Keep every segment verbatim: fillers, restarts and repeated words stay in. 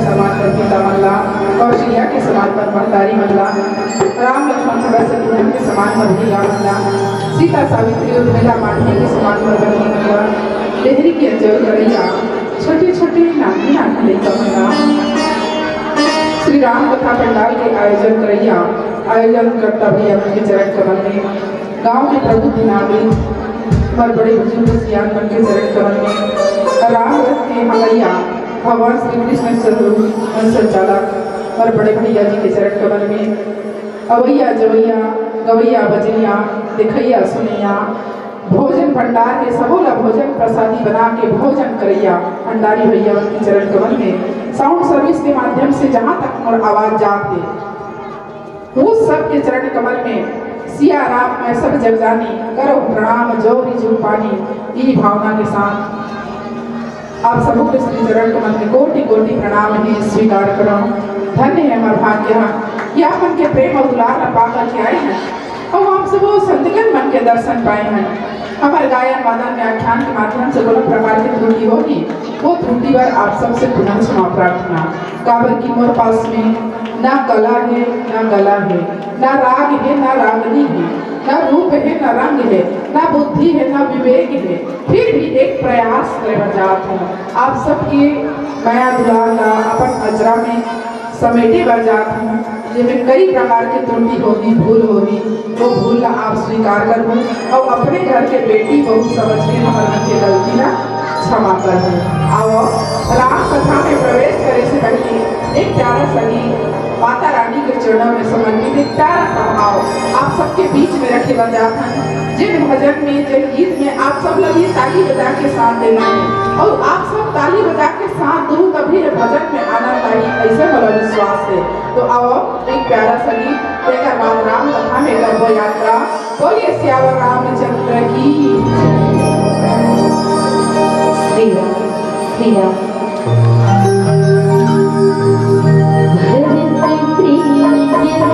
समान मोर पिता मन ला, कौशल्या के समान मोर महतारी मन ला, राम लक्ष्मण भरत शत्रुघ्न के समान मोर भैया मन ला, सीता सावित्री उर्मिला मांडवी के समान मोर बहिनी मन ला, डेहरी के अंजोर करइया छोटे छोटे नान्हे नान्हे लइका मन ला, श्री राम कथा पंडाल के आयोजन करइया, आयोजन करता भैया मन के चरण कमल में, गांव के प्रबुद्ध नागरिक, हमर बड़े बुजुर्ग सियान मन के चरण कमल में, राम रथ के हवैया भगवान श्री कृष्ण स्वरूप मन संचालक, हमर बड़े भैया जी के चरण कमल में, अवैया जवैया, गवैया बजैया, देखैया सुनैया, भोजन भंडार में सबो ला भोजन प्रसादी बना के भोजन करैया भंडारी भैया मन के चरण कमल में, साउंड सर्विस के माध्यम से जहां तक मोर आवाज जात हे, वो सबके चरण कमल में सिया राम मैं सब जग जानी, करहु प्रणाम जोरि जुग पानी। इही भावना के साथ आप सबो के श्री चरण कमल में कोटि कोटि प्रणाम हे, स्वीकार करहु। धन्य हे हमर भाग्य हा कि आप मन के प्रेम अउ दुलार ला पा करके आए हन अउ आप सबो संतगण मन के दर्शन पाए हन। हमर गायन वादन में आख्यान के माध्यम से कोनो प्रकार के त्रुटि होही, वो त्रुटि बर आप सबसे पुनः क्षमा प्रार्थना। काबर कि मोर पास में ना कला हे, ना गला हे, ना राग हे, ना रागनी हे, ना रूप हे, ना रंग हे, ना बुद्धि हे, ना विवेक हे, फिर भी एक प्रयास करे बर जात हूँ। आप सबके मया दुलार ला अपन अचरा में समेटे बर जात हूँ, जेमे कई प्रकार के त्रुटि होही, भूल होही, वो भूल ला आप स्वीकार करहू अउ अपने घर के बेटी बहू समझ के हमर मन के गलती ला क्षमा करहू। आओ, राम कथा में प्रवेश करे से पहले एक प्यारा सा गीत माता रानी के चरणों में समर्पित एक प्यारा सा भाव आप सबके बीच में रखे बर जात हन। जिन भजन में, जिन गीत में आप सब लगी ताली बजा के साथ देना है और आप सब ताली बजा के साथ दू तभी ये भजन में आनंद आई, ऐसे मोला विश्वास है। तो आओ एक प्यारा सा गीत, तेकर बाद राम कथा में करबो यात्रा। बोलिए सियावर रामचंद्र की। श्री राम, श्री राम। भरत प्रिय रामचंद्र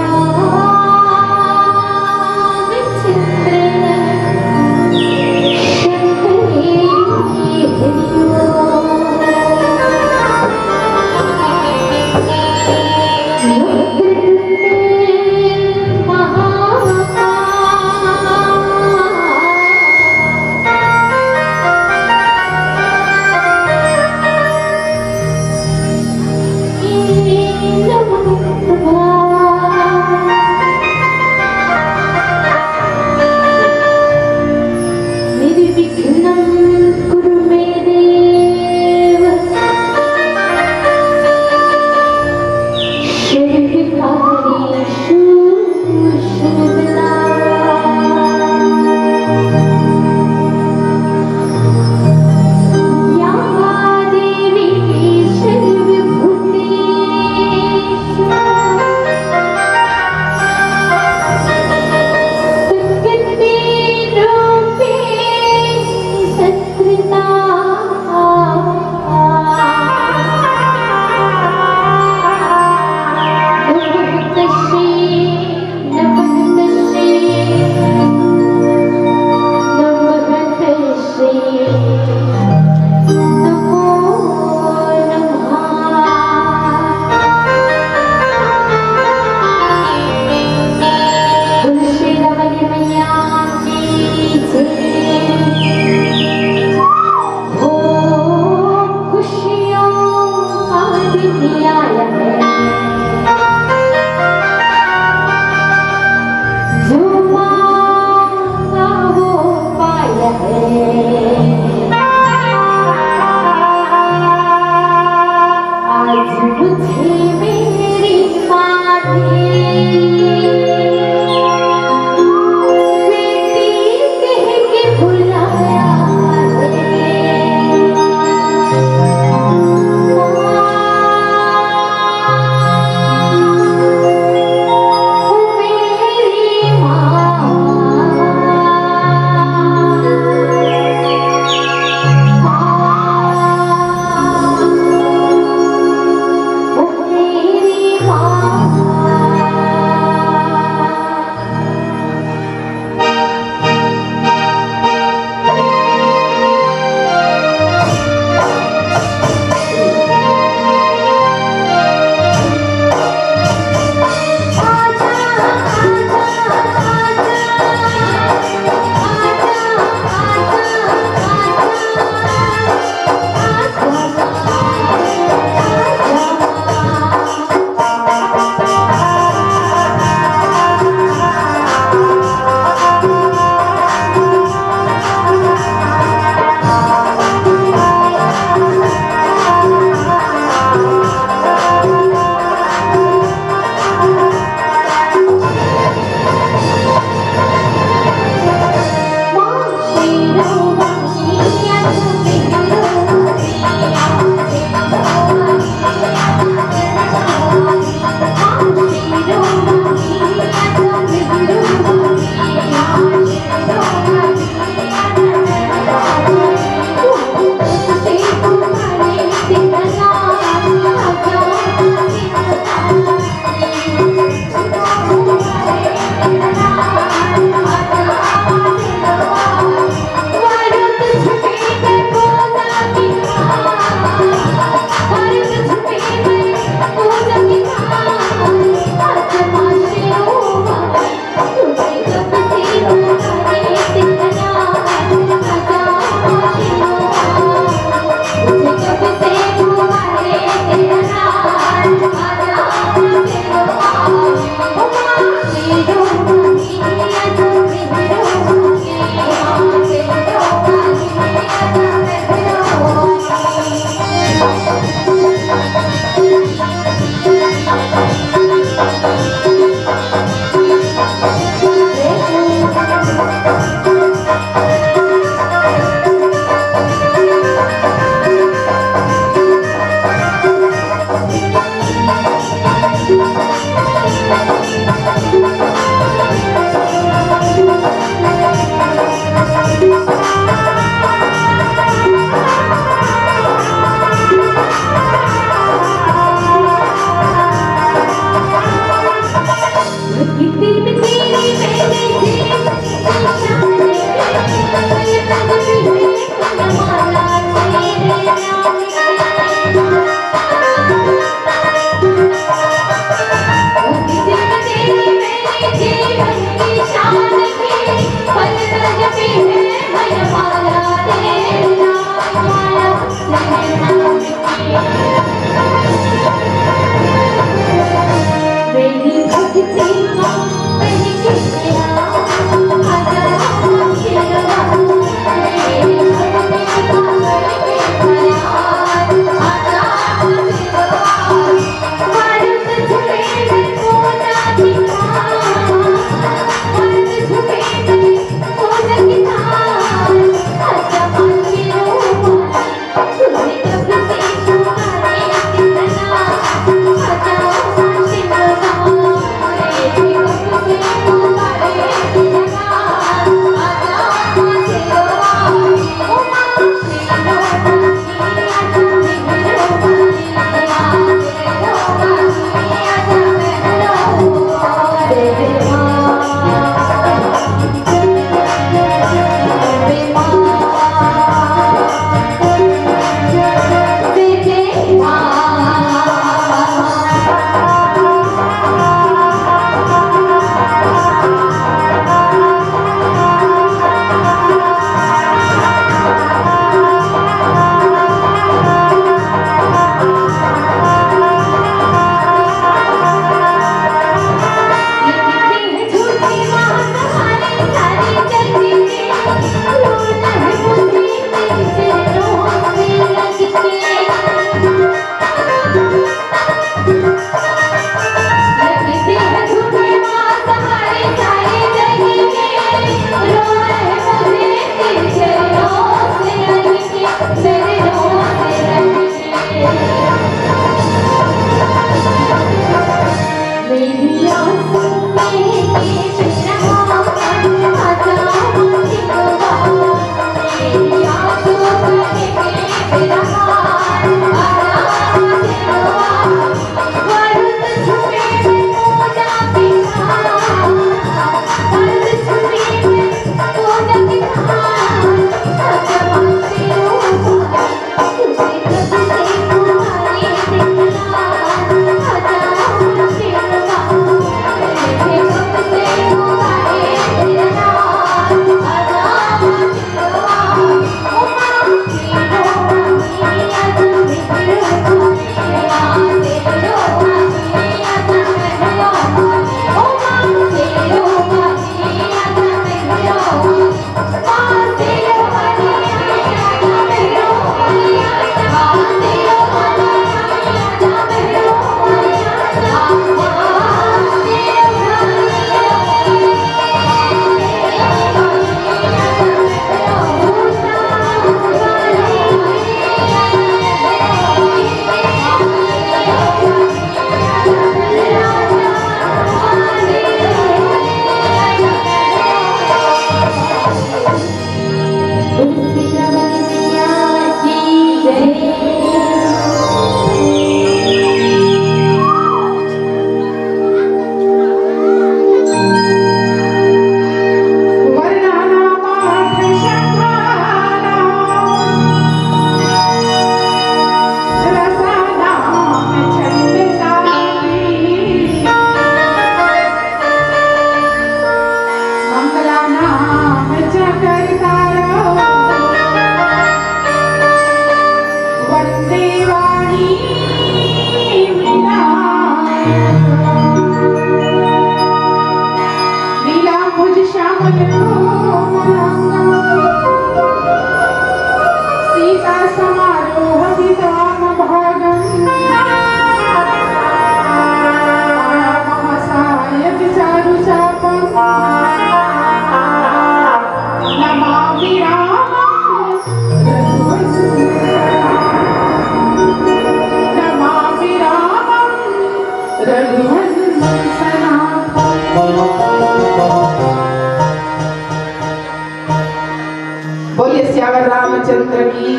बोलिए सियावर रामचंद्र की,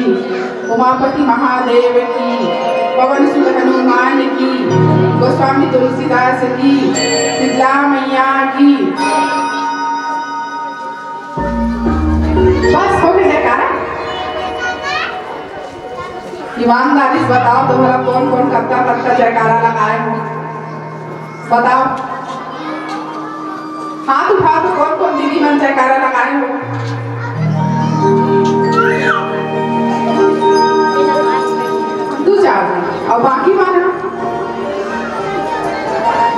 उमापति महादेव की, पवन सुत हनुमान की, गोस्वामी तुलसीदास की, शीतला मैया की। बस हो गया जयकारा। ईमानदारी से बताओ, तुम्हारा कौन कौन कत्ता कत्ता जयकारा लगाए हो, बताओ। हाथ उठाओ तो कौन कौन दीदी मन जयकारा लगाए हो? दो चार जन। और बाकी मन,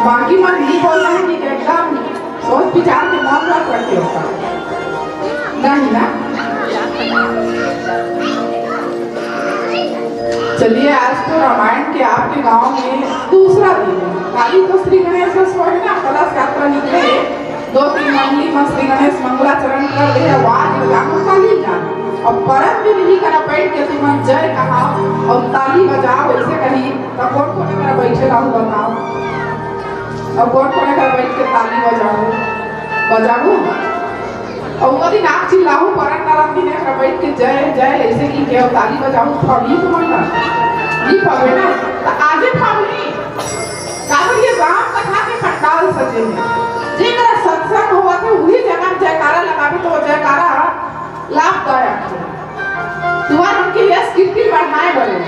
बाकी मन नहीं बोल रहे कि एकदम सोच विचार के मौन रख रखे होता। नहीं ना? चलिए, आज तो रामायण के आपके गांव में दूसरा दिन है। काली तो श्री गणेश स्मरण ना, कलश यात्रा निकले, दो तीन मंडली में श्री गणेश मंगलाचरण कर दे, आवाज लगा, काली ना। अब परम दिन ही करा बैठ के तुम जय कहा और ताली बजाओ, ऐसे कही, तो कौन कौन करा बैठे रहू बताओ? अब कौन कौन करा बैठ के ताली बजाओ? बजाओ। और वो दिन आप चिल्लाहू, परन नरम दिन एकरा बैठ के जय, जय, ऐसे की के ताली बजाहू, फबी तो मन ना। नहीं फबे ना, तो आजे फबी। काबर ये राम कथा के पंडाल सजे हैं। जेकरा सत्संग होवत है, वही जगह जयकारा लगावे, तो वो जयकारा लाभदायक है। तुम्हार उनके यश कीर्ति बढ़ाए बने।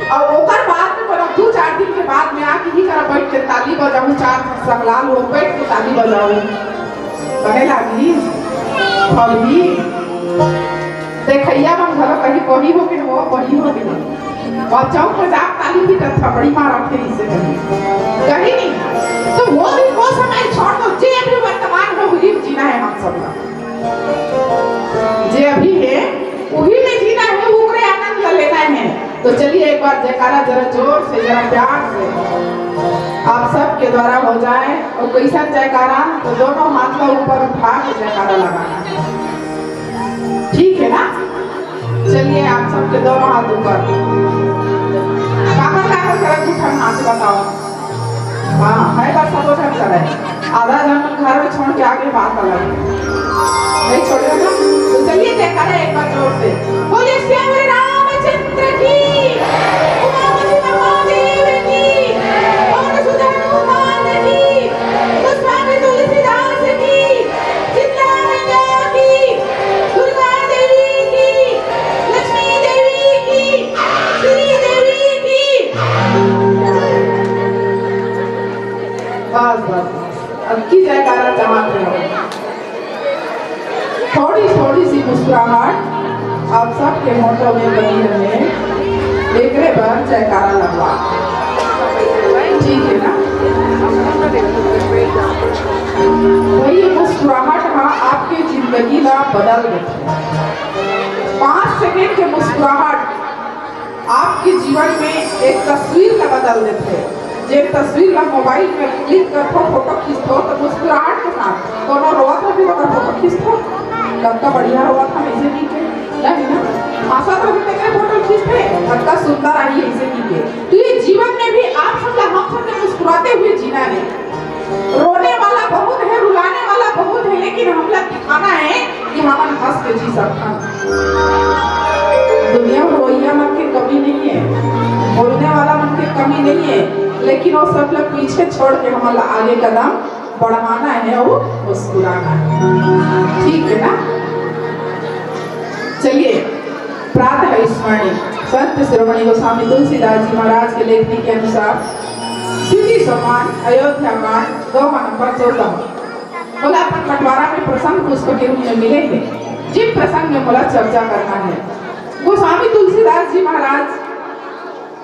और ओकर बाद में, मतलब, दो चार दिन के बाद में आके ही करा बैठ के ताली बजाहू, चार संगलाल हो बैठ के ताली बजाओ, बने लागी। फबी, देखैया मन घलो कहीं बही हो के हो, बही हो के हो। और चौक में जाके ताली भी कर थपड़ी मारा फिर इसे कहीं। कहीं नहीं। तो वो दिन, वो समय छोड़ दो, जे अभी वर्तमान में वही जीना है हम सब का। जे अभी है, वही में जीना है, ओकरे आनंद ला लेना है। तो चलिए एक बार जयकारा जरा जोर से, जरा प्यार से आप सबके द्वारा हो जाए। और कैसा जयकारा, तो दोनों हाथ ला ऊपर उठा के जयकारा लगाना है, ठीक है ना? चलिए आप सबके दोनों हाथ ऊपर। काकर काकर करत उठन हाथ बताओ। हाँ, है बात सब उठन करे। आधा जन घर में छोड़ के आगे बात अलग है। नहीं छोड़ेगा ना? तो चलिए जयकारा एक बार जोर से। बोलिए सियावर रामचंद्र की, उमापति महादेव की, पवन सुत हनुमान की, गोस्वामी तुलसीदास की, शीतला मैया की, दुर्गा देवी की, लक्ष्मी देवी की, श्री देवी की। बस, बस, बस। अब की जयकारा जमा करो। थोड़ी, थोड़ी सी मुस्कुराहट आप सबके होठों में बनी रहे, एकरे बर जयकारा लगवा। ठीक है ना? वही मुस्कुराहट हाँ आपके जिंदगी ला बदल देथे। पाँच सेकंड के मुस्कुराहट आपके जीवन में एक तस्वीर ला बदल देथे। जे तस्वीर ला मोबाइल में क्लिक करथो, फोटो खींचथो, तो मुस्कुराहट के साथ कोनो रोवत रहे, ओकर फोटो खींचथो, कतका बढ़िया रोवत हम ऐसे की के, नहीं ना? हंसत रहे, तेकरे फोटो खींचथे, कतका सुंदर आई ऐसे की के। तो ये जीवन में भी आप सब ला हम सब के मुस्कुराते हुए जीना है। रोने वाला बहुत है, रुलाने वाला बहुत है, लेकिन हमला दिखाना है कि हमन हंस के जी सकथन। दुनिया में रोइया मन के कमी नहीं है, बोलने वाला मन के कमी नहीं है, लेकिन वो सब लोग पीछे छोड़ के हमन ला आगे कदम बढ़ाना है और मुस्कुराना है। ठीक है ना? चलिए, प्रातः स्मरणी संत शिरोमणि गोस्वामी तुलसीदास जी महाराज के लेखनी के अनुसार, स्तुति सोपान, अयोध्या कांड, दोहा नंबर चौदह। मोला अपन बंटवारा में प्रसंग पुष्प के रूप में मिले हैं, जिन प्रसंग में मोला चर्चा करना है। गोस्वामी तुलसीदास जी महाराज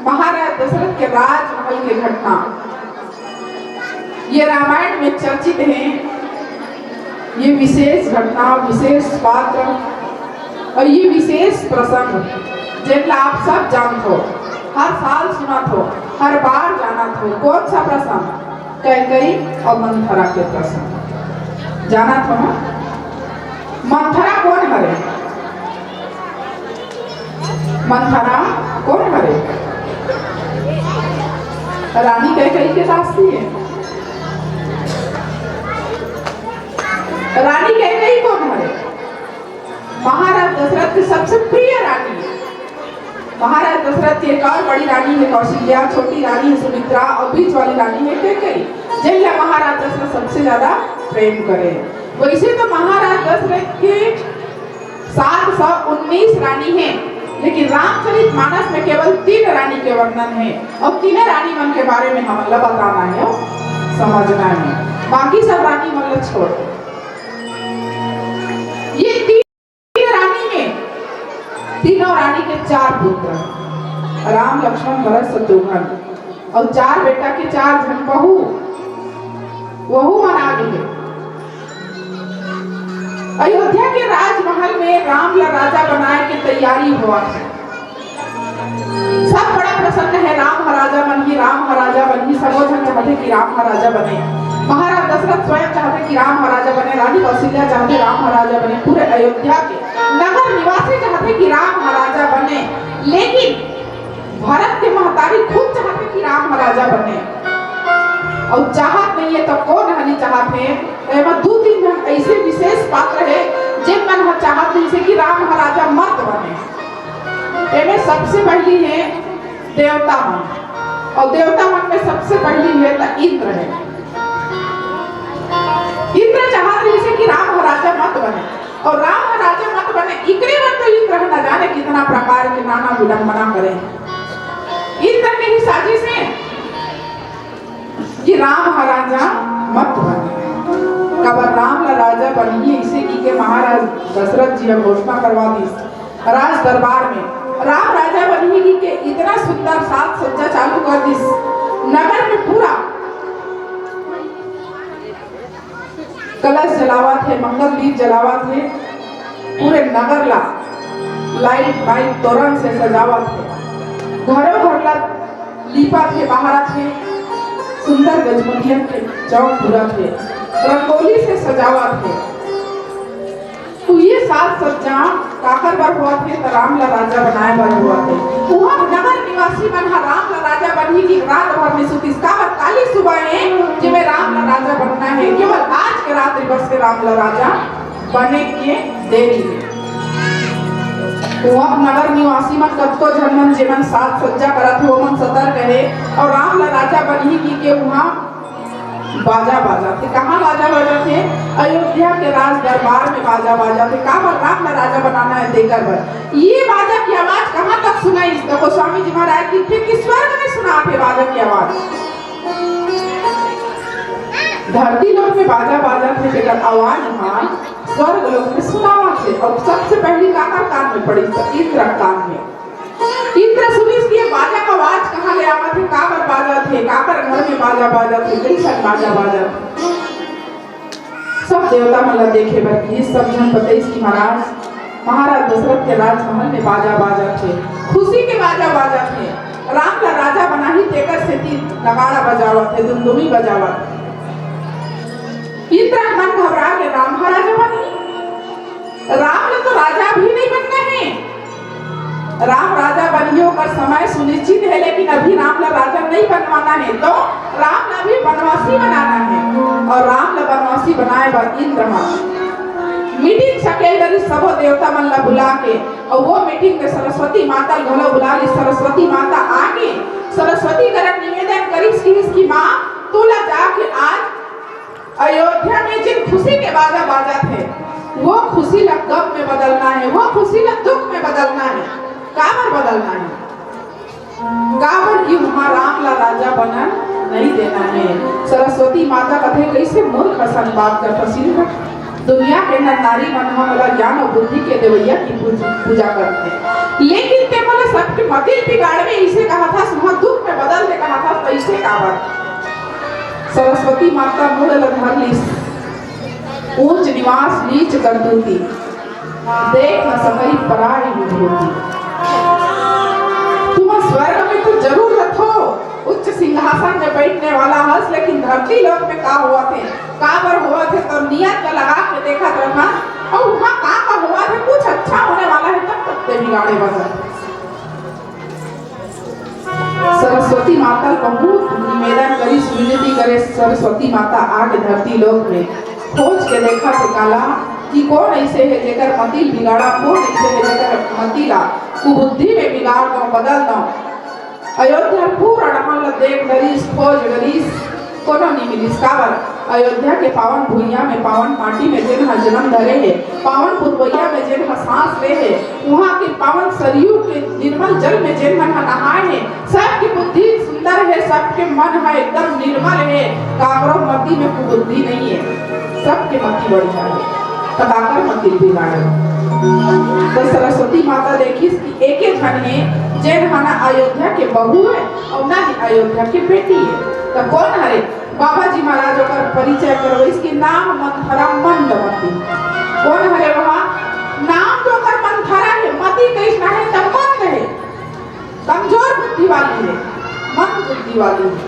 महाराज दशरथ के राजमहल के घटना ये रामायण में चर्चित है। ये विशेष घटना, विशेष पात्र और ये विशेष प्रसंग जेन ला आप सब जानत हो, हर साल सुनत हो, हर बार जानत हो। कौन सा प्रसंग? कैकई और मंथरा के प्रसंग। जानत हो ना? मंथरा कौन हरे? मंथरा कौन हरे? रानी कैकई के दासी है। रानी कैकई कौन हरे? महाराज सबसे प्रिय रानी है। महाराज दशरथ के एक और बड़ी रानी है कौशल्या, छोटी रानी है सुमित्रा और बीच वाली रानी है कैकेयी, जिनला महाराज दशरथ सबसे ज्यादा प्रेम करे। वैसे तो महाराज दशरथ के सात सौ उन्नीस रानी है, लेकिन रामचरित मानस में केवल तीन रानी के वर्णन है और तीनों रानी मन के बारे में हमन ला बताना है, समझना है। बाकी सब रानी मन ला छोड़। ये तीन रानी में, तीनों रानी के चार पुत्र, राम, लक्ष्मण, भरत, शत्रुघ्न, और चार बेटा के चार झन बहू, वहू मन आ गे हे। अयोध्या के राजमहल में राम ला राजा बनाए के तैयारी होवत हे। सब बड़ा प्रसन्न हे, राम ह राजा बनही, राम ह राजा बनही। सबो झन चाहथे कि राम ह राजा बने। महाराज दशरथ स्वयं चाहथे कि राम ह राजा बने, रानी कौशल्या चाहथे राम ह राजा बने। पूरे अयोध्या के नगर निवासी चाहथे कि राम ह राजा बने, लेकिन भरत के महतारी खुद चाहथे कि राम ह राजा बने। अउ चाहत नहीं है तो कोन ह नहीं चाहत हे? तो एमा दू तीन झन ऐसे विशेष पात्र हे, जिन मन ह चाहत नहीं से कि राम ह राजा मत बने। एमे सबसे पहली हे देवता मन, और देवता मन में सबसे पहली हे त इंद्र हे। इंद्र चाहत रहिसे कि राम ह राजा मत बने, और राम ह राजा मत बने, इकरे बर तो इंद्र ह न जाने कितना प्रकार के नाना विडंबना करे। इंद्र के ही साजिश हे कि राम ह राजा मत बने, काबर राम ला राजा बनही, इसे की के महाराज दशरथ जी ह घोषणा करवा दिस। राज दरबार में राम राजा बनही की के इतना सुंदर साज सज्जा चालू कर दिस। नगर में पूरा कलश जलावत हे, मंगल दीप जलावत हे, पूरे नगर ला लाइट वाइट तोरण से सजावत हे, घरों घर ला लीपत हे, बहारत हे, सुंदर गजमनियन के चौक भरत हे, रंगोली से सजावत हे। तो ये साज सज्जा काकर बर होवत हे? त राम ला राजा बनाए बर होवत हे। उहाँ नगर निवासी मन ह राम ला राजा बनही की रात भर में सुतिस, काबर काली सुबह हे जेमे राम ला राजा बनना हे। केवल आज के रात दिवस के राम ला राजा बने के देरी हे। उहाँ नगर निवासी मन कतको झन मन जेमन साज सज्जा करत हे, ओमन सतर्क हे और राम ला राजा बनही की के उहाँ बाजा बाजत हे। कहाँ बाजा बाजत हे? अयोध्या के राज दरबार में बाजा बाजत हे। काबर? राम ला राजा बनाना हे तेकर बर। ये बाजा की आवाज कहाँ तक सुनाइस? त गोस्वामी जी महाराज लिखथे कि स्वर्ग में सुनात हे बाजा की आवाज। धरती लोक में बाजा बाजत हे, तेकर आवाज ह स्वर्ग लोक में सुनावत हे। और सबसे पहली काकर कान में पड़िस? त इंद्र कान में। इंद्र सुनिस कि ये बाजा का आवाज कहाँ ले आवत हे, काकर बाजत हे, काकर घर में बाजा बाजत हे, कइसन बाजा बाजत हे। सब देवता मन ला देखे बर गिस, सब झन बतइस कि महाराज, महाराज दशरथ के राजमहल में बाजा बाजत हे, खुशी के बाजा बाजत हे, राम ला राजा बनाही तेकर सेती नगाड़ा बजावत हे, दुमदुमी बजावत हे। इंद्र मन घबरा के राम ह राजा बनही, राम ला तो राजा भी नहीं बनना हे। राम राजा बनही ओकर समय सुनिश्चित हे, लेकिन अभी राम ला राजा नहीं बनवाना हे, तो राम ला अभी बनवासी बनाना हे। और राम ला बनवासी बनाए बर इंद्र ह मीटिंग सकेल डरिस सबो देवता मन ला बुला के, और वो मीटिंग में सरस्वती माता ला घलो बुला लिस। सरस्वती माता आके सरस्वती करा निवेदन करिस, किहिस कि माँ, तू ला जाके आज अयोध्या में जिन खुशी के बाजा बाजत हे, वो खुशी ला गम में बदलना हे, वो खुशी ला दुख में बदलना हे। काबर बदलना हे? काबर कि उहाँ राम ला राजा बनन नहीं देना हे। सरस्वती माता कथे, कइसे मूर्ख असन बात करथस, दुनिया के नर नारी मन ह मोला ज्ञान और बुद्धि के देवइया की पूज-, पूजा करथे, लेकिन ते मोला सबके मतिल बिगाड़बे इसे कहत हस, उहाँ दुख में बदल दे कहत हस, त इसे काबर? सरस्वती माता मुड़ ल धर लिस। ऊंच निवास नीच करतूती, देख न सकही पराई विभूति। तुम स्वर्ग में तो जरूर रथो, उच्च सिंहासन में बैठने वाला हस, लेकिन धरती लोक में का होवत हे, काबर होवत हे, तो नियत ल लगा के देखत रहना। और वहाँ का का होवत हे, कुछ अच्छा होने वाला हे, तब तक ते बिगाड़े बदल। सरस्वती माता ल बहुत निवेदन करिस, विनती करे। सरस्वती माता आके धरती लोक में खोज के देखत हे काला, कि कोन अइसे हे जेकर मति ल बिगाड़ंव, कोन अइसे हे जेकर मति ला कुबुद्धि में बिगाड़ दंव, बदल दंव। अयोध्या पूरा डहन ला देख डरिस, खोज डरिस, कोनो नइ मिलिस। काबर? अयोध्या के पावन भुइयां में, पावन माटी में जेन ह जनम धरे हे, पावन पुरवइया में जेन ह सांस ले हे, उहां के पावन सरयू के निर्मल जल में जेन मन ह नहाए हे, सबके बुद्धि सुंदर हे, सबके मन ह एकदम निर्मल हे, काकरो मति में कुबुद्धि नइ हे, सबके मति बढ़िया हे। त काकर मति बिगाड़े? त सरस्वती माता देखिस कि एके झन हे, जेन ह ना अयोध्या के बहू हे अउ ना ही अयोध्या के बेटी हे। त कोन हरे? बाबा जी महाराज ओकर परिचय करवइस कि नाम मंथरा मंदमती। कोन हरे वहां? नाम तो ओकर मंथरा हे, मति कइसना हे त मंद हे, कमजोर बुद्धि वाली हे, मंद बुद्धि वाली हे।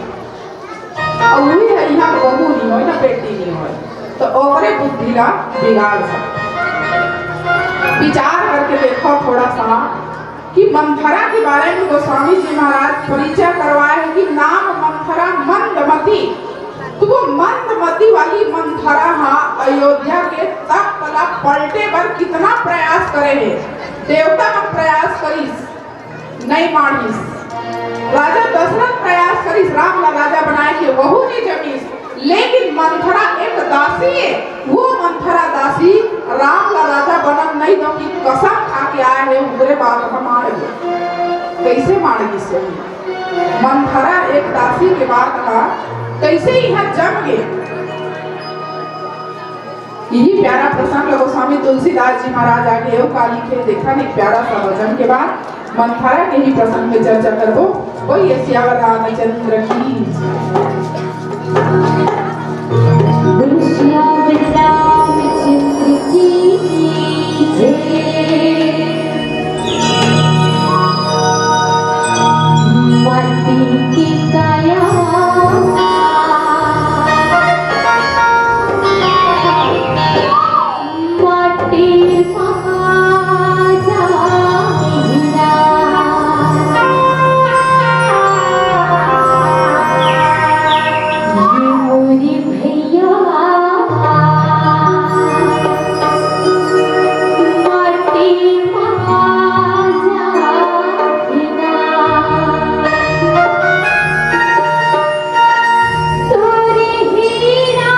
अउ उही ह इहां बहू नइ होय ना, बेटी नइ होय, त ओकरे बुद्धि ला बिगाड़ सकथे। विचार करके देखो थोड़ा सा कि मंथरा के बारे में गोस्वामी जी महाराज परिचय करवाए हे कि नाम मंथरा मंदमती। तो वो मंदमती वाली मंथरा हा अयोध्या के तख्त ला पलटे बर कितना प्रयास करे हे, देवता मन प्रयास करिस, नइ मानिस। राजा दशरथ प्रयास करिस राम ला राजा बनाए के, वहू नइ जमिस। लेकिन मंथरा एक दासी हे, वो मंथरा दासी राम ला राजा बनन नइ दंव कि कसम खा के आए हे, उकरे बात ह माड़ गे। कइसे माड़ गिस होही? मंथरा एक दासी के बात ह कइसे इहां जम गे? इही प्यारा प्रसंग ल गोस्वामी तुलसीदास जी महाराज आगे अउ का लिखे, देखन एक प्यारा सा भजन के बाद मंथरा के ही प्रसंग में चर्चा करबो। बोलिए सियावर रामचंद्र की जय। बोलो सियावर रामचंद्र की जय। माटी की काया, माटी महा जाहिरा। ये मोरी भैया, माटी महा जाहिरा। तोरे हीरा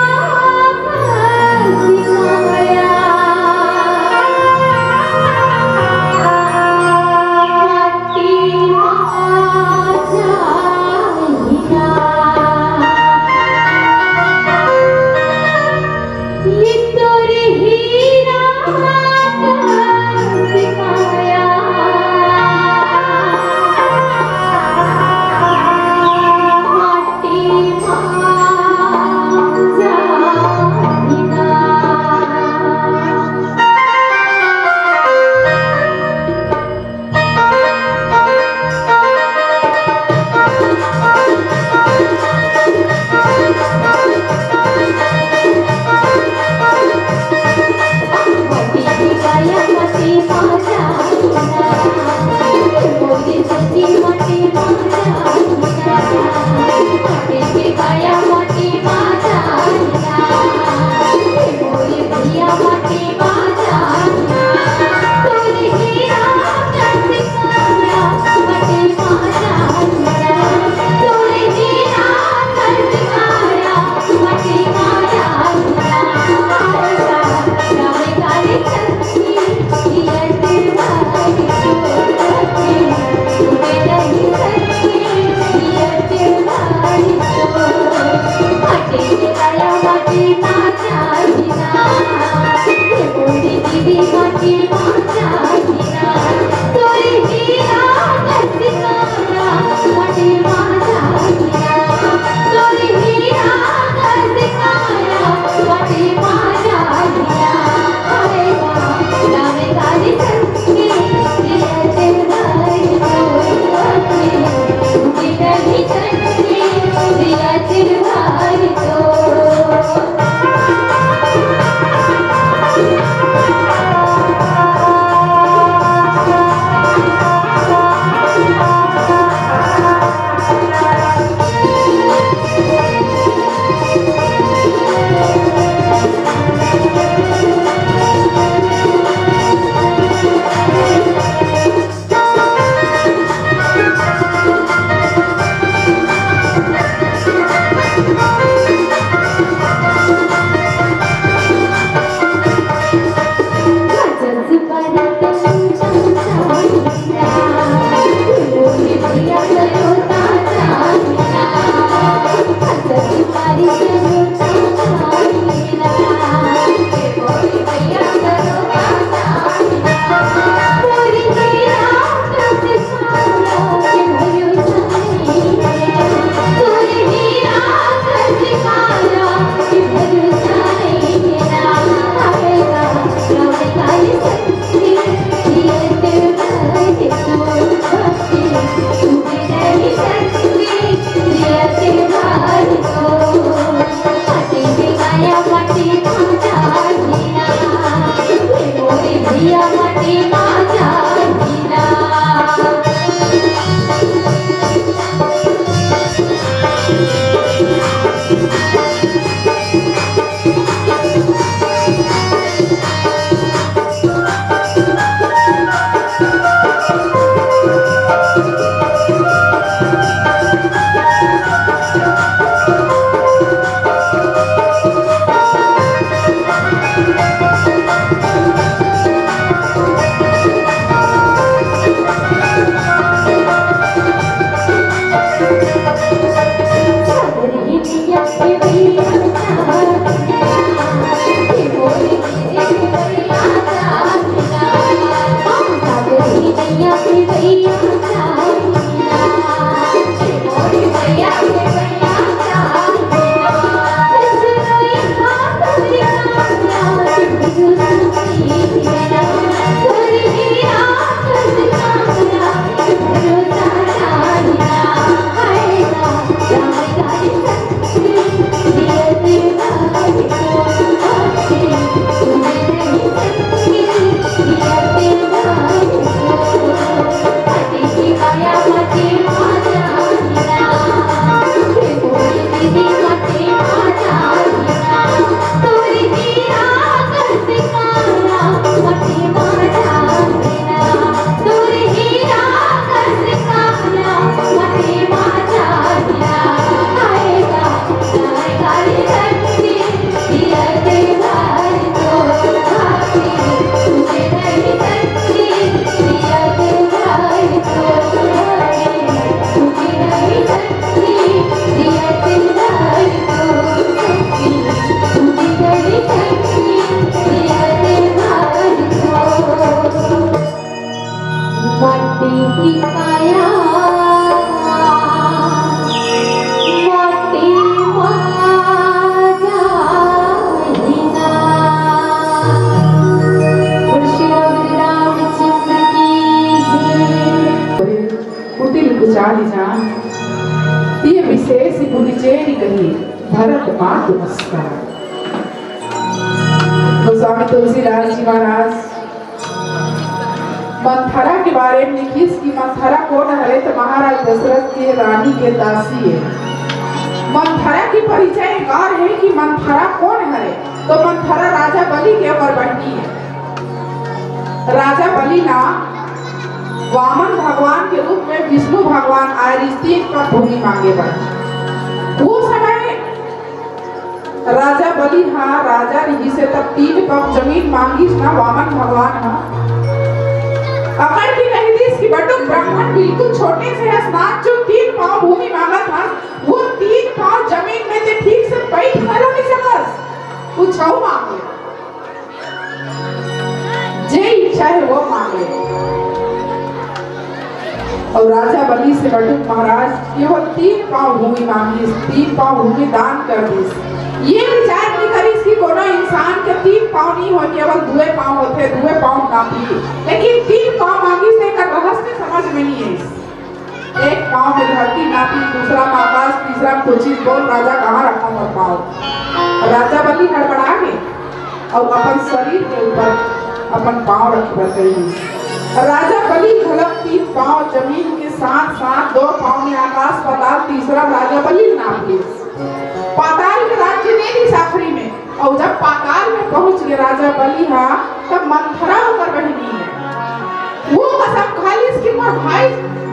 कुटिल कुचाली जान, तिय विशेष गुण चेरि कही, भरत मातु मस्कार। गोस्वामी तुलसीदास जी महाराज मंथरा के बारे में लिखिस कि मंथरा कोन हरे, त महाराज दशरथ के रानी के दासी हे। मंथरा के परिचय एकर हे कि मंथरा कोन हरे, त मंथरा राजा बलि के ओकर बहिनी हे। राजा बलि ला वामन भगवान के रूप में विष्णु भगवान आए रिहिस तीन पग भूमि मांगे बर। वो समय राजा बलि हा राजा रिहिस हे, तब तीन पग जमीन मांगिस ना वामन भगवान हा। अकड़ के कहि दिस कि बटुक ब्राह्मण बिल्कुल छोटे से हस ना, जो तीन पांव भूमि मांगत हस, वो तीन पांव जमीन में ते ठीक से बइठ घलो नइ सकस, कुछऊ मांग ले। जे इच्छा हे वो मांग ले। अउ राजा बलि से बटुक महाराज केवल तीन पांव भूमि मांगिस, तीन पांव भूमि दान कर दिस। ये विचार नइ करिस कि कोनो इंसान के तीन पांव नइ होय, केवल दुए पांव होथे, दुए पांव नापी। लेकिन तीन पांव मांगिस, एकर रहस्य समझ में नइ आइस। एक पांव में धरती नापी, दूसरा में आकाश, तीसरा में कोचिस, बोल राजा, कहां रखंव मोर पांव? राजा बलि हड़बड़ा गे अउ अपन शरीर के ऊपर अपन पांव रखे बर कहिस। राजा बलि घलोक तीन पांव जमीन के साथ साथ दो पांव में आकाश पाताल, तीसरा राजा बलि नाप लिस। पाताल के राज्य दे दिस आखिरी में। अउ जब पाताल में पहुंच गे राजा बलि हा, तब मंथरा ओकर बहिनी हे। वो कसम खा लिस कि मोर भाई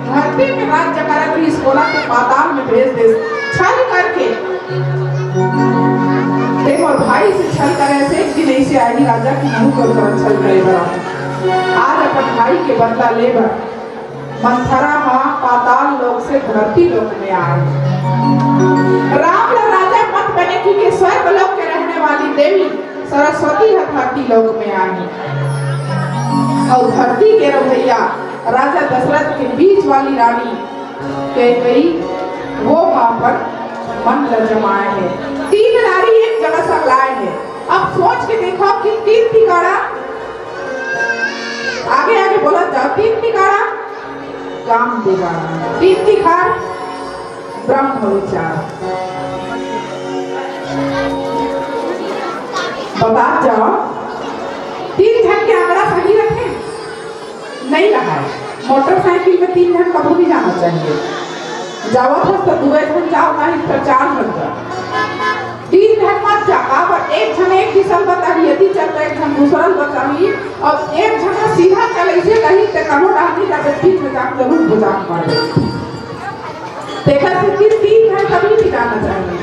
धरती में राज्य करत रिहिस, ओला ते पाताल में भेज देस। छल करके, ते मोर भाई से छल करे से, एक दिन अइसे आही राजा कि महूं तोर करा छल करे बर आहूं। के बदला ले बर मंथरा ह पाताल लोक से धरती लोक में आए। राम ला राजा मत बने कहिके स्वर्ग लोक के रहने वाली देवी सरस्वती ह धरती लोक में आए। अउ धरती के रवैया राजा दशरथ के बीच वाली रानी कैकई, वो ह अपन मन ल जमाए हे। तीन नारी एक जगह संग लाए हे। अब सोच के देखो कि तीन ठिकाना, आगे आगे बोलत जाओ, तीन ठिकाना काम बिगाड़ा, तीन ठिकाना ब्रह्म विचार। बता जाओ, तीन झन के आंकड़ा सही रखे? नहीं रहा है। मोटरसाइकिल में तीन झन कभू नहीं जाना चाहिए। जावत हस तो दुए झन जाओ, नहीं तो चार झन जाओ। तीन झन मत जा, काबर एक झन एक दिशा ल बताही, यदि चलता एक झन दूसरा ल बताही, और एक झन सीधा चले से कही ते कहो डाहनी ला बीच में जाके जरूर बुझा मार दे। तेकर सेती तीन झन कभी नहीं जाना चाहिए।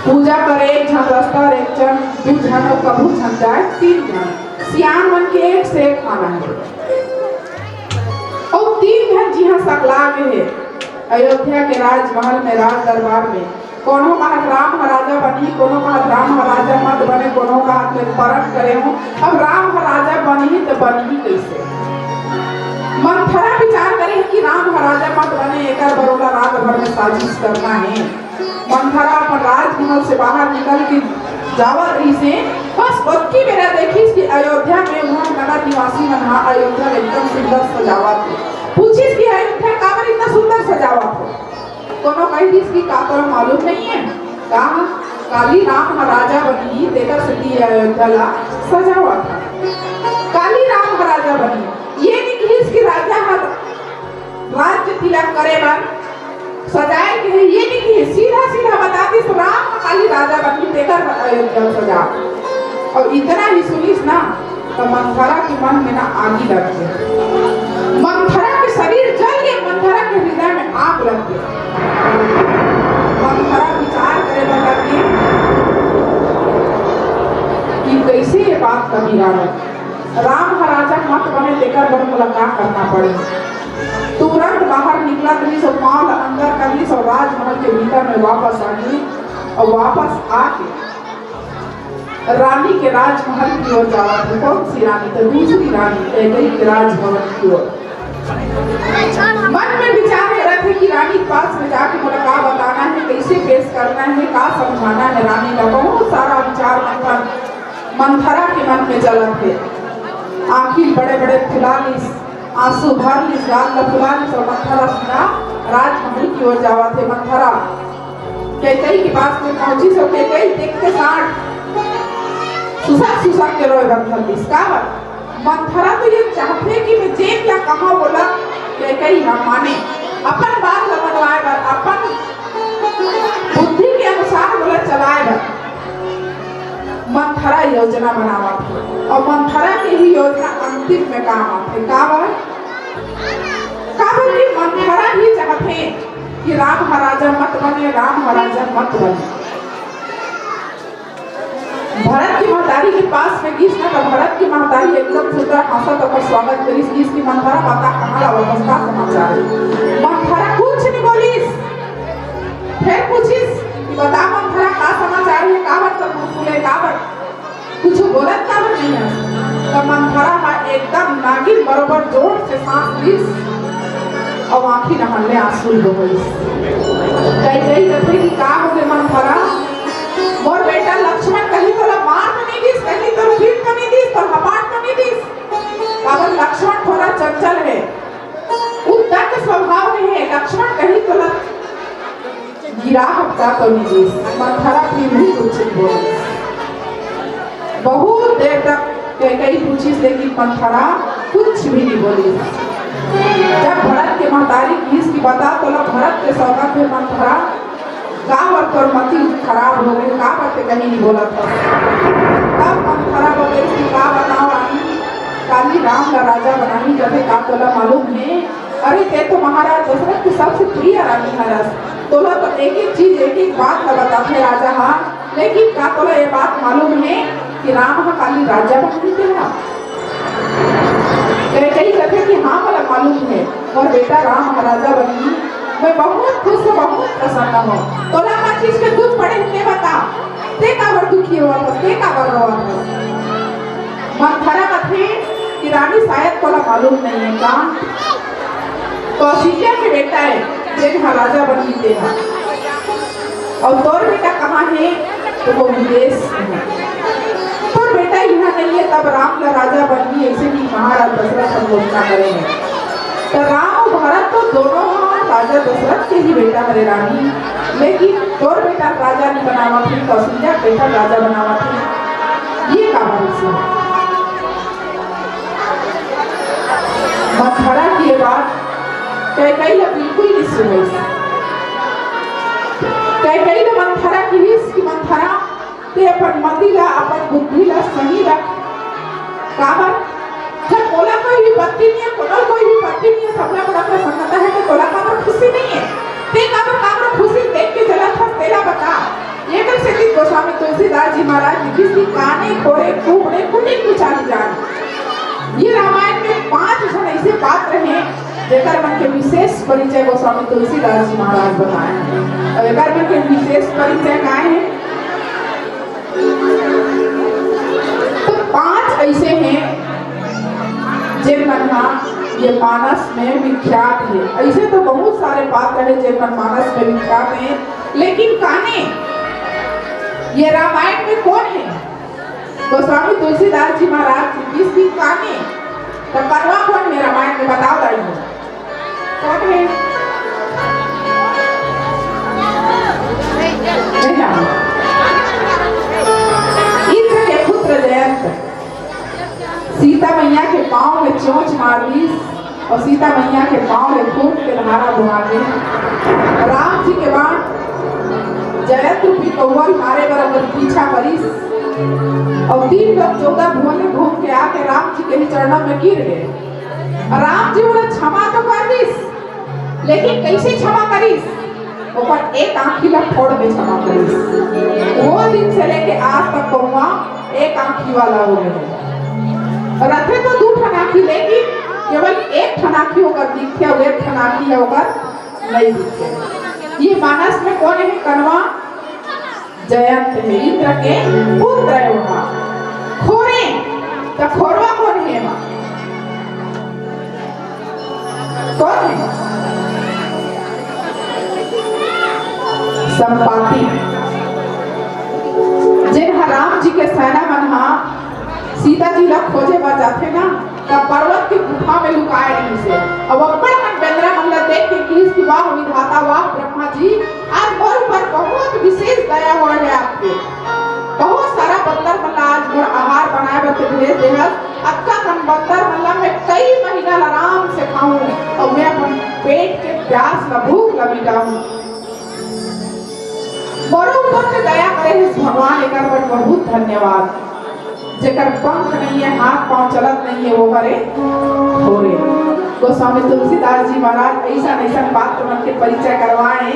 पूजा करे एक झन रस्ता, और एक झन, दू झन, और कभू झन जाए तीन झन। सियान मन के एक से एक माना है। और तीन झन जिहां सकला गे हे अयोध्या के राजमहल में, राज दरबार में, कोनो कहत राम ह राजा बनही, कोनो कहत राम ह राजा मत बने, कोनो कहत मैं परख करे हूं, अब राम ह राजा बनही त बनही कैसे? मंथरा विचार करे कि राम ह राजा मत बने, एकर बर ओला रात भर में साजिश करना है। मंथरा अपन राजमहल से बाहर निकल के जावत रहिस हे, बस ओतकी बेरा देखिस कि अयोध्या में उहां नगर निवासी मन ह अयोध्या ल एकदम सुंदर सजावत हे। पूछिस कि अयोध्या काबर इतना सुंदर सजावत हो? कोनो कहि दिस कि का तोला मालूम नहीं है? का काली राम ह राजा बनही, तेकर सेती ये अयोध्या ला सजावत हे। काली राम ह राजा बनही, ये नहीं कहिस कि राजा ह राज्य तिलक करे बर सजाए के हे, ये नहीं कहिस। सीधा सीधा बता दिस राम ह काली राजा बनही, तेकर बर अयोध्या सजा। और इतना ही सुनिस ना, तो मंथरा के मन में ना आगी लग गे। मंथरा के शरीर जल गे, मंथरा के हृदय में आग लग गे। मंथरा विचार करे बर लग गे कि कैसे ये बात कबीरा लगे। राम ह राजा मत बने, तेकर बर मोला का करना पड़े। तुरंत बाहर निकलत रहिस अउ पांव ल अंदर कर लिस अउ राजमहल के भीतर में वापस आ गे। अउ वापस आके रानी के राजमहल की ओर जावत हे। कौन सी रानी? तो दूसरी रानी कैकई के राजभवन की ओर। मन में विचार करत हे कि रानी के पास में जाके मोला का बताना है, कैसे पेश करना है, का समझाना है रानी का। बहुत सारा विचार मंथन मंथरा के मन में चलत हे। आंखी बड़े बड़े फुला लिस, आंसू भर लिस, गाल ला फुला लिस अउ मंथरा सीधा राजमहल की ओर जावत हे। मंथरा कैकई के पास में पहुंचिस अउ कैकई देखते साठ सुसक सुसक के रोए बर धर लिस। काबर? मंथरा तो ये चाहथे कि मैं जेन ला कहां बोला, कैकई ह माने, अपन बात ला मनवाए बर, अपन बुद्धि के अनुसार बोला चलाए बर मंथरा योजना बनावत हे। अउ मंथरा के ही योजना अंतिम में काम आथे। काबर? काबर कि मंथरा ही चाहथे कि राम ह राजा मत बने, राम ह राजा मत बने। भरत की महतारी के पास में गिस ना, तो भरत की महतारी एकदम सुंदर हंसत ओकर स्वागत करिस, गिस कि मंथरा बता कहाँ ला वापस का समाचार है। मंथरा कुछ नहीं बोलिस। फिर पूछिस कि बता मंथरा का समाचार है, काबर तो मुंह फूले, काबर कुछ बोलत काबर नहीं है। तो मंथरा हा एकदम नागिन बरोबर जोर से सांस लिस अउ आंखी नहन ले आंसू बोहिस। कैकई कथे कि का हो गे मंथरा, मोर बेटा लक्ष्मण कहीं तोला मार तो नहीं दिस, कहीं तोला पीट तो नहीं दिस, तोला हपाट तो नहीं दिस? काबर लक्ष्मण थोड़ा चंचल है, उद्दंड स्वभाव में है। लक्ष्मण कहीं तोला गिरा हपता तो नहीं दिस, मंथरा फिर भी कुछ नहीं बोली। बहुत देर तक कैकई पूछिस, लेकिन मंथरा कुछ भी नहीं बोली। जब भरत के महतारी किहिस कि बता तोला भरत के सौगंध है मंथरा, काबर तोर मति खराब हो गे, काबर ते कहीं नहीं बोलत हस। तब मंथरा बोलिस कि का बताओ रानी, काली राम ला राजा बनाही कथे, का तोला मालूम है? अरे ते तो महाराज दशरथ के सबसे प्रिय रानी हरस, तोला तो एक एक चीज, एक एक बात ला बताथे राजा हा, लेकिन का तोला ये बात मालूम है कि राम हा काली राजा बनाही तेला? कि हाँ, मोला मालूम हे, मोर बेटा राम ह राजा बनही। मैं बहुत खुश हूँ, बहुत प्रसन्न हूँ। तोला का चीज के दुख पड़े हे, ते बता। ते काबर दुखी होवत हस, ते काबर रोवत हस? मंथरा कथे कि रानी, शायद तोला मालूम नहीं है का, कौशल्या के बेटा है, जेन ह राजा बनही तेन ह। अउ तोर बेटा कहाँ हे? तो वो विदेश में हे। तोर बेटा इहाँ नहीं है, तब राम ला राजा बनही, ऐसे कि महाराज दशरथ ह घोषणा करे हे। तो राम अउ भरत तो दोनों ह राजा दशरथ के ही बेटा हरे रानी, लेकिन तोर बेटा राजा नहीं बनावत हे, कौशल्या बेटा राजा बनावत हे। ये काबर अइसे हे? मंथरा के ये बात कैकई ला बिल्कुल नहीं सुनिस। कैकई ला मंथरा किहिस कि मंथरा, ते अपन मति ला, अपन बुद्धि ला सही रख। काबर? जब मोला कोई भी पत्नी नहीं है, कोनो कोई भी पत्नी नहीं है, सबला बड़ा प्रसन्नता है, तो तोला काबर खुशी नहीं है? ते काबर, काबर खुशी देख के जलत हस, तेला बता। एकर सेती गोस्वामी तुलसीदास जी महाराज लिखिस कि काने खोरे कुबड़े कुटिल विचारी जान। ये रामायण में पांच झन ऐसे पात्र हैं, जेकर मन के विशेष परिचय गोस्वामी तुलसीदास जी महाराज बताए हैं। और एकर मन के विशेष परिचय काय है? तो पांच ऐसे हैं, जेन मन हा ये मानस में विख्यात है। ऐसे तो बहुत सारे पात्र हैं, जेन मन मानस में विख्यात हैं, लेकिन काने ये रामायण में कौन है? गोस्वामी तुलसीदास जी महाराज जी किस दिन काने? तो कनवा कौन है रामायण में, बताओ दाई हो। कौन है? नहीं जानो। इंद्र के पुत्र जयंत सीता मैया के पाँव में चोंच मार दीस। अउ सीता मैया के पाँव ले खून के धारा बोहा गे। राम जी के बाद जयंत रूपी कौआ मारे बर ओकर पीछा करिस। अउ तीन लोक चौदह भुवन ले घूम के आके राम जी के ही चरणों में गिर गे। राम जी ओला क्षमा तो कर दिस, लेकिन कैसे क्षमा करिस? ओकर एक आँखी ला फोड़ के क्षमा करिस। वो दिन से लेके आज तक कौआ एक आँखी वाला हो गए। रथे तो दू ठन आँखी, लेकिन केवल एक ठन आँखी ओकर दिखथे अउ एक ठन आँखी ह ओकर नहीं दिखथे। ये मानस में कौन है? कनवा जयंत है, इंद्र के पुत्र है ओहा। खोरे, त खोरवा कौन है एमा? कौन है? संपाति। जेन ह राम जी के सेना मन ह सीता जी ला खोजे बर जाथे ना, तब पर्वत के गुफा में लुकाए रहिस हे। अब अब्बड़ मन बेंदरा मन ला देख के किहिस कि वाह विधाता, वाह ब्रह्मा जी, आज मोर ऊपर बहुत विशेष दया होए हे आपके। बहुत सारा बंदर मन ला आज मोर आहार बनाए बर ते भेज देहस। अतका कन बंदर मन ला मैं कई महीना ला आराम से खाऊं अउ मैं अपन पेट के प्यास ला, भूख ला मिटाऊं। मोरो ऊपर ते दया करे हे भगवान, एकर बर बहुत धन्यवाद। जेकर पंख नहीं है, हाथ पांव चलत नहीं है, वो करे खोरे। गोस्वामी तुलसीदास जी महाराज ऐसा ऐसा पात्र मन के परिचय करवाए।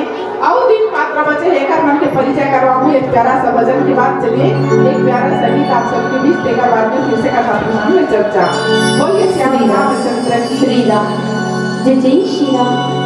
अउ दिन पात्र बचे हे, एकर मन के परिचय करवाहूं एक प्यारा सा भजन के बाद। चलिए, एक प्यारा सा गीत आप सबके बीच, तेकर बाद में फिर से कथा प्रसंग में चर्चा। बोलिए श्याम श्री राम। रामचंद्र की श्री राम। जय जय श्री राम।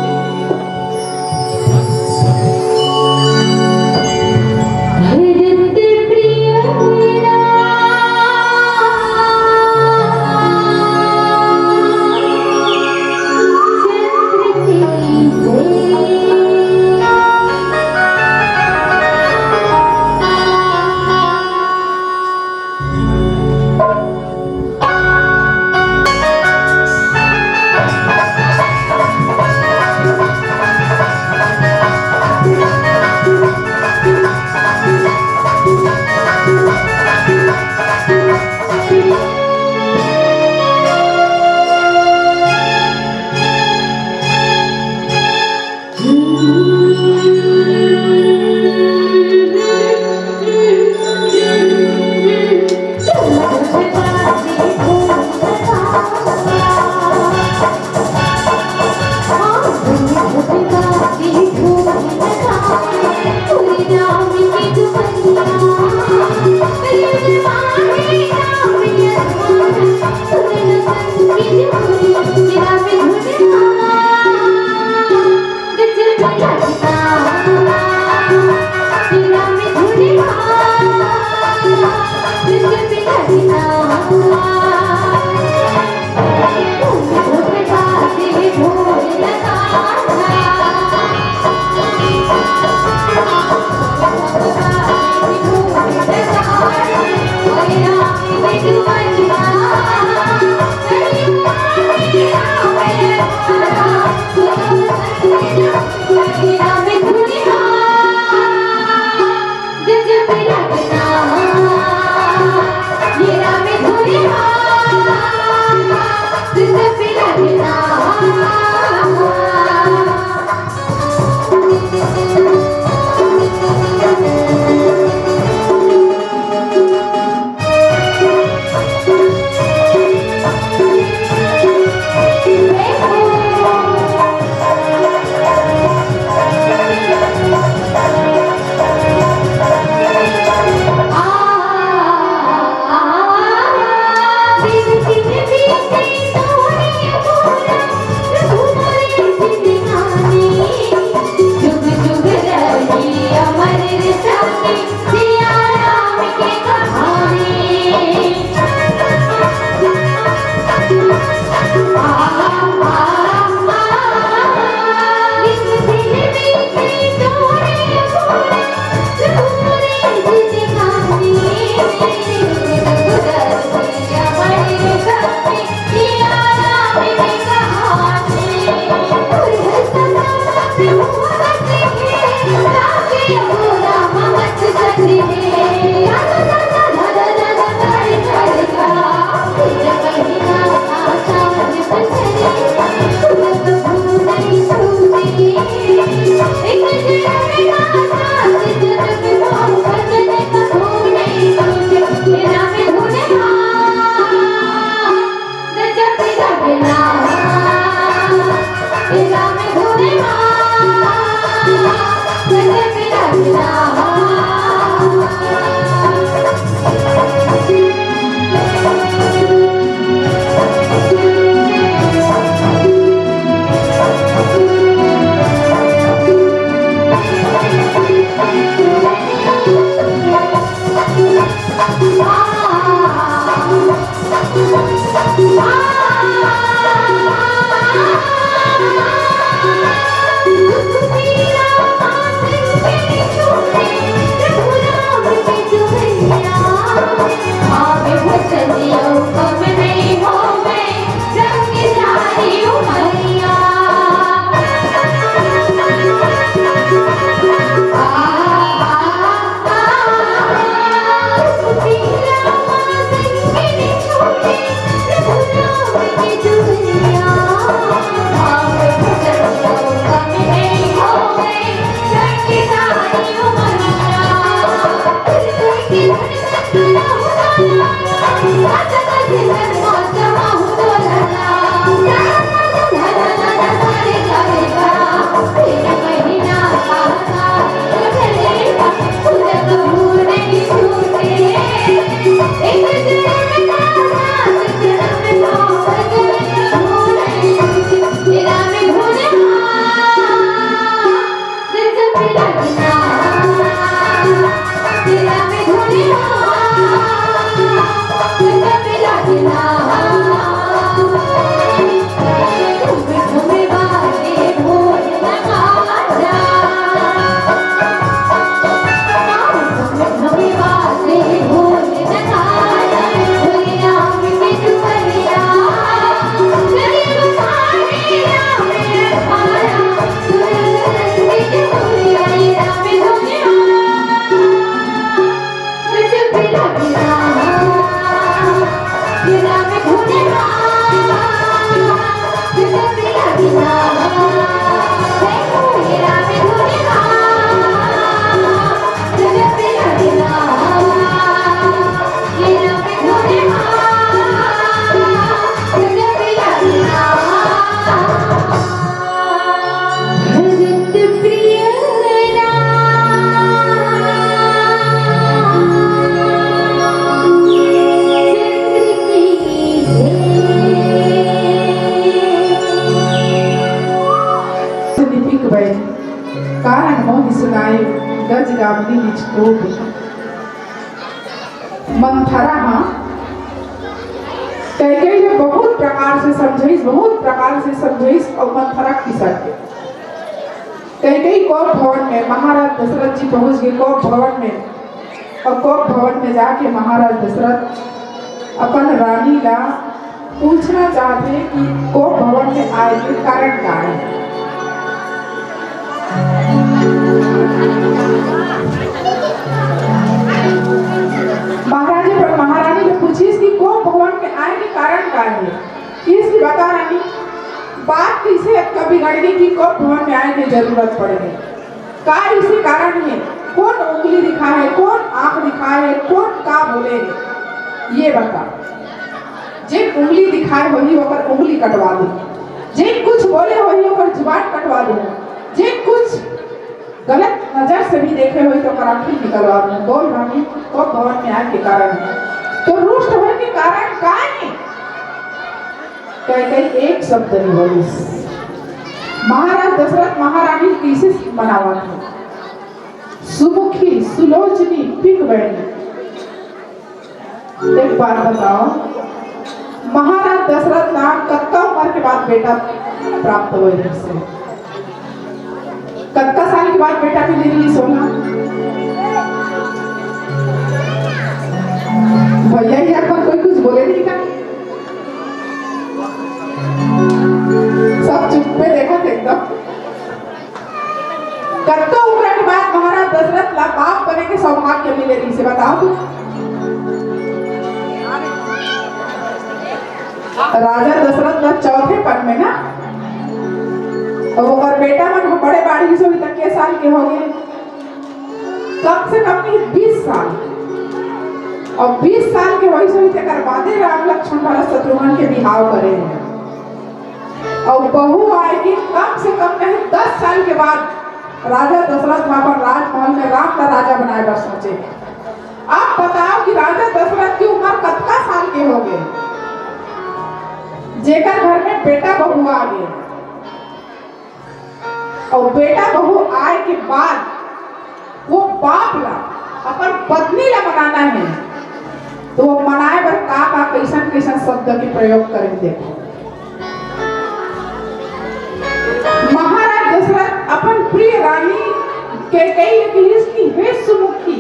निपिक बैल, कारण मोहि सुनाए, गज गामिनी निज कोप। मंथरा ह कैकेयी ल बहुत प्रकार से समझाइस, बहुत प्रकार से समझाइस अउ मंथरा खिसक गे। कैकेयी कोप भवन में, महाराज दशरथ जी पहुंच गे कोप भवन में। अउ कोप भवन में जाके महाराज दशरथ अपन रानी ला पूछना चाहथे कि कोप भवन में आए के कारण का हे। महाराज अपन महारानी ले पूछिस कि कोप भवन में आए के कारण का हे। किहिस कि बता रानी, बात कइसे अतका बिगड़ गे कि कोप भवन में आए के जरूरत पड़ गे। का इसे कारण हे? कोन उंगली दिखाए हे, कोन आंख दिखाए हे, कोन का बोले हे, ये बता। जे उंगली दिखाए होही, ओकर उंगली कटवा दो। जे कुछ बोले होही, ओकर जुबान कटवा दो। जे कुछ गलत नजर से भी देखे होही, तो ओकर आंखी निकलवा दो। बोल रानी, कोप भवन में आए के कारण हे। तो रुष्ट होए के कारण का हे? कैकेयी एक शब्द नहीं बोलिस। महाराज दशरथ महारानी कइसे मनावत हे? सुमुखी, सुलोचनी, पिंक बैणी। एक बात बताओ, महाराज दशरथ ला कतका उम्र के बाद बेटा प्राप्त होए रहिस हे? कतका साल के बाद बेटा मिले रहिस हे? भैया, यहाँ पर कोई कुछ बोले नहीं का? सब चुप्पे देखत हे एकदम। कतका उम्र के बाद महाराज दशरथ ला बाप बने के सौभाग्य मिले रहिस हे, बताओ तो। राजा दशरथ ला चौथेपन में ना, अउ ओकर बेटा मन ह बड़े बाढ़िस होही त के साल के होगे? कम से कम नहीं, बीस साल। अउ बीस साल के होइस होही, तेकर बादे राम लक्ष्मण भरत शत्रुघ्न के बिहाव करे हे। अउ बहू आए के कम से कम नहीं, दस साल के बाद राजा दशरथ ह अपन राजमहल में राम ला राजा बनाए बर सोचे। अब बताओ कि राजा दशरथ के उम्र कतका साल के होगे, जेकर घर में बेटा बहू आ गे। अउ बेटा बहू आए के बाद वो बाप ला, अपन पत्नी ला मनाना हे। तो वो मनाए बर का का, कैसन कैसन शब्द के प्रयोग करें, देखो। महाराज दशरथ अपन प्रिय रानी कैकेयी ल कहिस कि हे सुमुखी,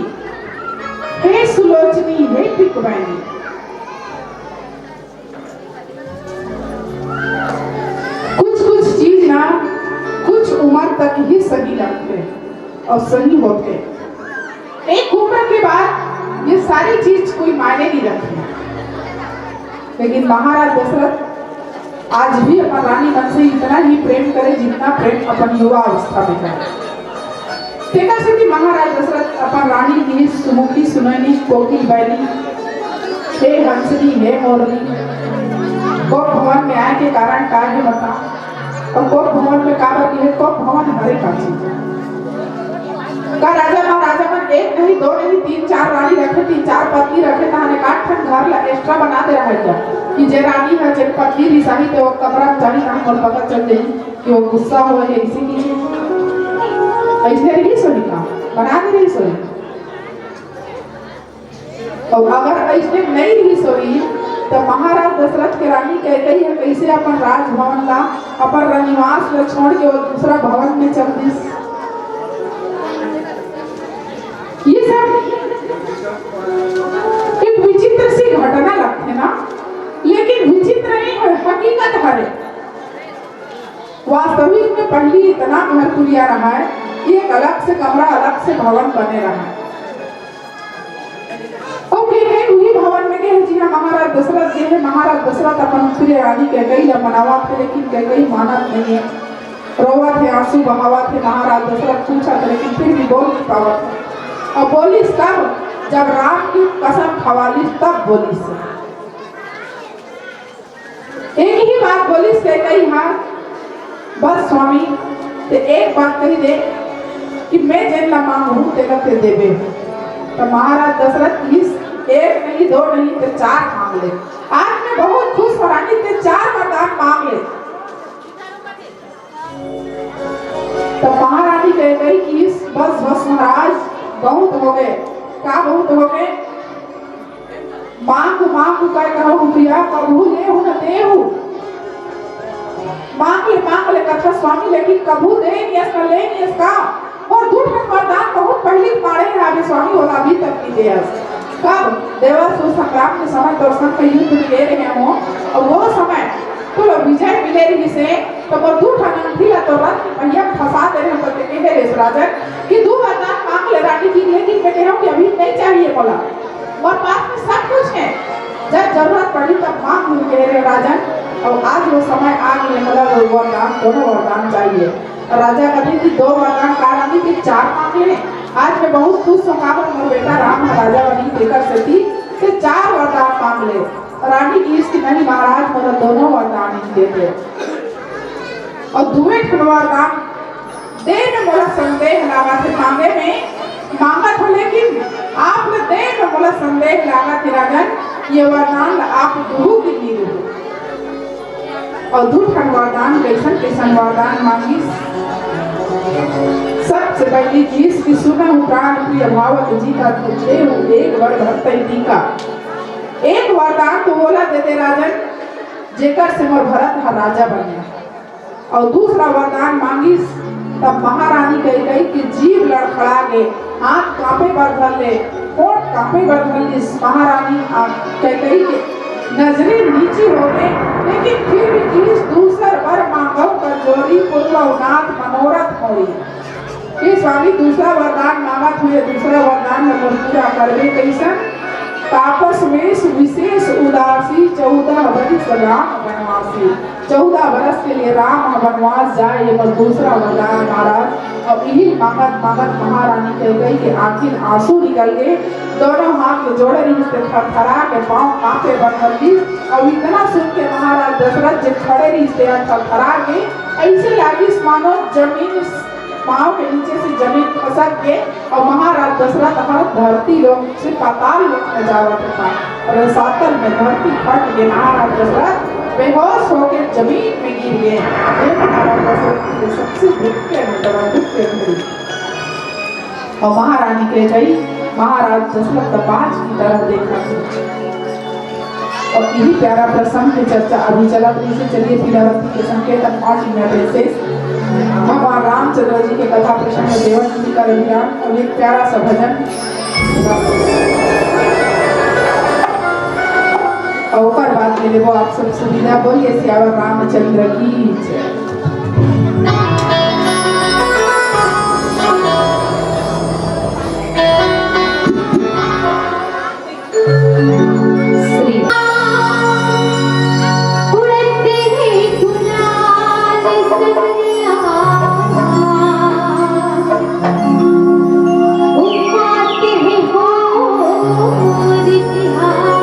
हे सुलोचनी, हे पिकबैनी। कुछ कुछ चीज ना कुछ उम्र तक ही सही लगथे और सही होथे। एक उम्र के बाद ये सारी चीज कोई मायने नहीं रखती। लेकिन महाराज दशरथ आज भी अपन रानी मन से इतना ही प्रेम करे जितना प्रेम अपन युवा अवस्था में करे। तेकर सेती महाराज दशरथ अपन रानी गिरिश सुमुखी सुनैनी कोकिल बैनी, हे हंसनी, हे मोरनी। कोप भवन में आए के कारण का हे बता? और कोप भवन में काबर गिरे? कोप भवन हरे का चीज? का राजा महाराजा मन एक नहीं, दो नहीं, तीन चार रानी रखे, तीन चार पत्नी रखे, तहाने का ठन घर ला एक्स्ट्रा बना दे रहा है क्या? कि जे रानी है, जे पत्नी रिसाही, तो वो कमरा में जाही, तहां मोर पता चल जाही कि वो गुस्सा हुआ है, इसी की ऐसे रही सोई का बना दे रही सोई। और अगर ऐसे नहीं रही सोई, तो महाराज दशरथ के रानी कैकेयी है, कैसे अपन राजभवन ला, अपन रनिवास ला छोड़ के वो दूसरा भवन में चल दिस? ये सब एक विचित्र सी घटना लगथे ना, लेकिन विचित्र नहीं है, हकीकत हरे। वास्तविक में पहली इतना घर कुरिया रहा है, एक अलग से कमरा, अलग से भवन बने रहा है। ओके, है वही भवन में गए हैं, जिहां महाराज दशरथ गए हैं। महाराज दशरथ अपन प्रिय रानी कैकेयी ला मनावत है, लेकिन कैकेयी मानत नहीं है, रोवत है, आंसू बहावत है। महाराज दशरथ पूछत है, लेकिन फिर भी बोल नहीं पावत है। और बोलिस तब, जब राम की कसम खवालिस, तब बोलिस। एक ही बात बोलिस कैकेयी हा, बस स्वामी, ते एक बात कही दे कि मैं जेन ला मांगहूं, तेला ते देबे। तो महाराज दशरथ इस एक नहीं, दो नहीं, ते चार मांग ले। आज मैं बहुत खुश हूं रानी, ते चार वरदान मांग ले। तो महारानी कैकेयी किहिस, बस, बस महाराज, बहुत हो गए। का बहुत हो गए? मांग, मांग का कहूं पिया, कभू लेहू न देहू। मांग ले, मांग ले कथा स्वामी, लेकिन कभू दे नियस न ले नियस का? और दू ठन वरदान बहुत पहले मारे रहा बे स्वामी, ओला अभी तक नहीं देयस। कब? देवासुर संग्राम के समय तोर संग के युद्ध में ले रहे हो, और वो समय तोला विजय मिले रहिस हे, तो मोर दू ठन अंगठी ला तो रथ के पहिया में फंसा दे रहे हो, तो कहे रहिस राजन कि दू वरदान मांग ले रानी जी, लेकिन मैं कहे हूं कि अभी नहीं चाहिए मोला। मोर पास में सब कुछ है, जब जरूरत पड़ी तब मांग लूं, कहे रहे राजन। और आज वो समय आ गए, मतलब वो वरदान, दोनों वरदान चाहिए। और राजा कहते कि दो वरदान का रानी के चार मांग ले। आज मैं बहुत खुश हूं, काबर मोर बेटा राम ह राजा बनी, तेकर सेती ते चार वरदान मांग ले। रानी किहिस कि नहीं महाराज, मोला दोनों वरदान ही दे दे। और दुए ठन वरदान दे में मोला संदेह लागत हे, मांगे में मांगत हो, लेकिन आप ल दे में मोला संदेह लागत हे राजन, ये वरदान ल आप दुहू कि नी दुहू। और दू ठन वरदान, कैसन कैसन वरदान मांगिस? सबसे पहली किहिस कि सुनहु प्राण प्रिय भावत जी का, तुझे हूँ एक वर भरतई टीका। एक वरदान तो ओला दे दे राजन, जेकर से मोर भरत ह राजा बने। और दूसरा वरदान मांगिस, तब महारानी कैकेयी के जीभ लड़खड़ा गे, हाथ कांपे बर धर ले, होंठ कांपे बर धर लिस। महारानी आ कैकेयी के नजरें नीची हो गई, लेकिन फिर भी किहिस, दूसर वर मांगव कर जोरी, पुरवव नाथ मनोरथ मोरी। हे स्वामी, दूसरा वरदान मांगत हुए, दूसरा वरदान ल मोर पूरा करबे कैसन? तापस वेश विशेष उदासी, चौदह बरिस राम बनवासी। चौदह बरस के लिए राम ह बनवास जाए, ये मोर दूसरा वरदान महाराज। अब यही मांगत मांगत महारानी कैकेयी के आंखी आंसू निकल गए, दोनों हाथ में जोड़े रहिस ते थरथरा के पांव कांपे बर लगिस। और इतना सुन के महाराज दशरथ जे खड़े रहिस ते थरथरा के ऐसे लागिस मानो जमीन पांव के नीचे से जमीन खसक के और महाराज दशरथ ह धरती लोक से पाताल लोक में जावत था। और सातल में धरती फट के महाराज दशरथ बेहोश होके जमीन में गिर गए। ये महाराज दशरथ के सबसे दुख के घटना, दुख के घड़ी। और महारानी कैकेयी महाराज दशरथ का बाज की तरह देखा था। और यही प्यारा प्रसंग की चर्चा अभी चलत रहिसे। चलिए, फिर आरती के संकेत पाँच मिनट विशेष। भगवान रामचंद्र जी के कथा प्रसंग देवन जी का अभियान और एक प्यारा सा भजन। और ओकर बाद ले लेबो आप सब सुविधा। बोलिए सियावर रामचंद्र की जय। श्री उड़ते हैं गुलाल सरिया, उड़ाते हैं होरी तिहार।